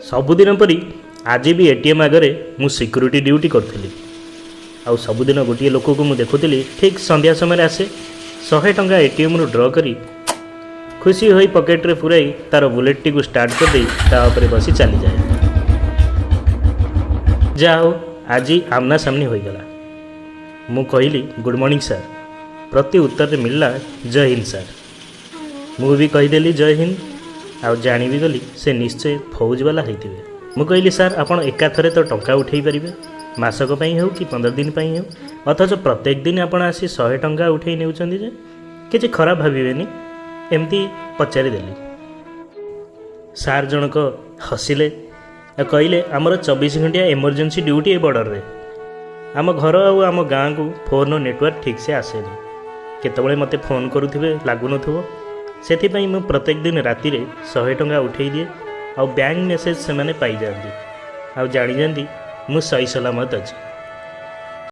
ସବୁଦିନ ପରି ଆଜି ବି ଏଟିଏମ୍ ଆଗରେ ମୁଁ ସିକ୍ୟୁରିଟି ଡ୍ୟୁଟି କରୁଥିଲି। ଆଉ ସବୁଦିନ ଗୋଟିଏ ଲୋକକୁ ମୁଁ ଦେଖୁଥିଲି, ଠିକ୍ ସନ୍ଧ୍ୟା ସମୟରେ ଆସେ, 100 ଟଙ୍କା ଏଟିଏମ୍ରୁ ଡ୍ର କରି ଖୁସି ହୋଇ ପକେଟରେ ପୂରାଇ ତା'ର ବୁଲେଟ୍ଟିକୁ ଷ୍ଟାର୍ଟ କରିଦେଇ ତା ଉପରେ ବସି ଚାଲିଯାଏ। ଯାହା ହଉ, ଆଜି ଆମ୍ନାସାମ୍ନି ହୋଇଗଲା। ମୁଁ କହିଲି, "ଗୁଡ଼୍ ମର୍ଣ୍ଣିଂ ସାର୍।" ପ୍ରତି ଉତ୍ତରରେ ମିଳିଲା, "ଜୟ ହିନ୍ଦ ସାର୍।" ମୁଁ ବି କହିଦେଲି, "ଜୟ ହିନ୍ଦ।" ଆଉ ଜାଣିବି ଗଲି, ସେ ନିଶ୍ଚୟ ଫୌଜବାଲା ହେଇଥିବେ। ମୁଁ କହିଲି, "ସାର୍, ଆପଣ ଏକାଥରେ ତ ଟଙ୍କା ଉଠେଇ ପାରିବେ, ମାସକ ପାଇଁ ହେଉ କି 15 ଦିନ ପାଇଁ ହେଉ, ଅଥଚ ପ୍ରତ୍ୟେକ ଦିନ ଆପଣ ଆସି 100 ଟଙ୍କା ଉଠେଇ ନେଉଛନ୍ତି ଯେ? କିଛି ଖରାପ ଭାବିବେନି, ଏମିତି ପଚାରିଦେଲି।" ସାର୍ ଜଣକ ହସିଲେ ଆଉ କହିଲେ, "ଆମର 24 ଘଣ୍ଟିଆ ଏମର୍ଜେନ୍ସି ଡ୍ୟୁଟି ଏ ବର୍ଡ଼ରରେ। ଆମ ଘର ଆଉ ଆମ ଗାଁକୁ ଫୋନ୍ର ନେଟୱାର୍କ ଠିକ୍ସେ ଆସେନି। କେତେବେଳେ ମୋତେ ଫୋନ୍ କରୁଥିବେ, ଲାଗୁନଥିବ। ସେଥିପାଇଁ ମୁଁ ପ୍ରତ୍ୟେକ ଦିନ ରାତିରେ 100 ଟଙ୍କା ଉଠେଇ ଦିଏ ଆଉ ବ୍ୟାଙ୍କ ମେସେଜ୍ ସେମାନେ ପାଇଯାଆନ୍ତି ଆଉ ଜାଣିଯାଆନ୍ତି ମୁଁ ସହି ସଲାମତ ଅଛି।"